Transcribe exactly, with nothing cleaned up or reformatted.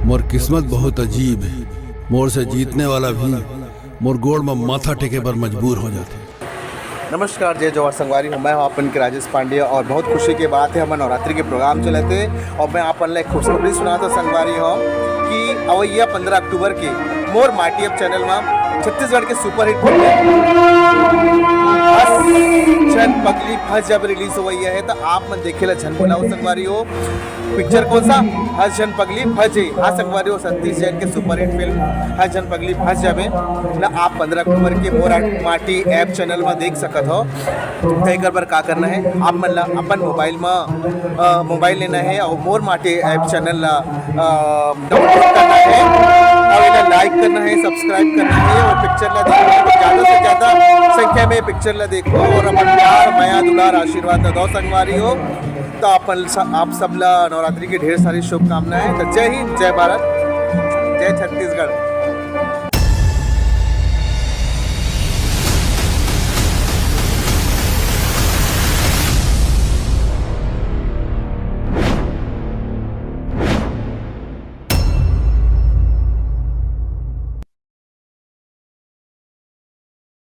मोर किस्मत बहुत अजीब है। मोर से जीतने वाला भी मोर गोड़ में माथा टेके पर मजबूर हो जाते। नमस्कार, जय जोहार संगवारी हो, मैं हूं आप मन के राजेश पांडे और बहुत खुशी के बात है, हमर नवरात्रि के program चलत हे और मैं आप मन ला एक खुशखबरी सुनात हों संगवारी हो कि अवइया पंद्रह अक्टूबर के मोर माटी ऐप channel में छत्तीसगढ़ के superhit फिल्म हस झन पगली फंस जाबे release होवइया है, तो आप मन देखे ला झन भुलाव संगवारी हो। Picture कौन सा? हस झन पगली फंस जाबे। हाँ संगवारी हो, सतीश जैन के superhit फिल्म हस झन पगली फंस जाबे ला आप पंद्रह अक्टूबर के मोर माटी ऐप channel में देख सकत हो। तो एकर बर का करना है, आप मन ला अपन मोबाइल में, अ, मोबाइल लेना है और मोर माटी ऐप channel ला, अ, download करना है और एला like करना है, subscribe करना है और picture ला देखना है। ज्यादा से ज्यादा संख्या में picture ला देखो और अपन प्यार, मया, दुलार, आशीर्वाद ला दो संगवारी हो। तो अपन स-, आप सब ला नवरात्रि की ढेर सारी शुभकामनाएं। तो जय हिंद, जय भारत, जय छत्तीसगढ़।